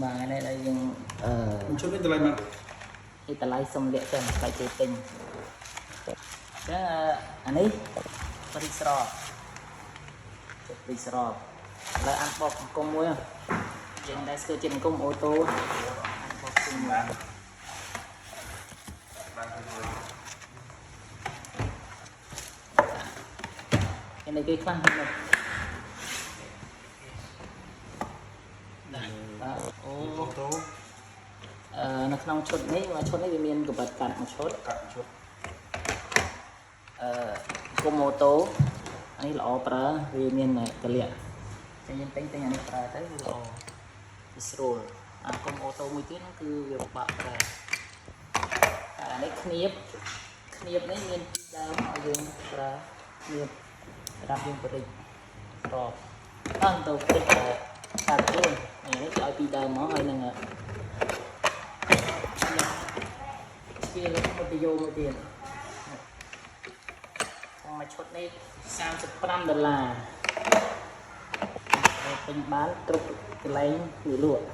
បាទនេះដែលយើងអឺ ឈុតនេះតម្លៃមក នេះតម្លៃសុំលាក់ទៅថ្លៃគេទិញអញ្ចឹងអានេះព្រិចស្របជិតព្រិចស្របឥឡូវអានបកអង្គមួយយើងដែលស្គាល់ជាតិអង្គ auto អានបកគុំមួយ cái này câyខ្លះហ្នឹងបាទអូ auto អឺនៅក្នុងឈុតនេះមួយឈុតនេះវាមានកបិតកាត់មួយឈុត កាត់ឈុត អឺគុំ auto អានេះល្អប្រើវាមានកលៈចឹងយើងទិញទិញអានេះប្រើទៅវាល្អវាស្រួលអាគុំ auto មួយទៀតហ្នឹងគឺវាពិបាកប្រើហើយអានេះឃ្នៀបឃ្នៀបនេះមានពីរដើមឲ្យយើងប្រើឃ្នៀបសម្រាប់យើងបរិចក្របអត់ទៅព្រិចកាត់ខ្លួននេះគេឲ្យពីរដើមមកហើយនឹងស្វាលមកទៅយកមួយទៀតមួយឈុតនេះ35ដុល្លារពេញបានគ្រប់កន្លែងវាលក់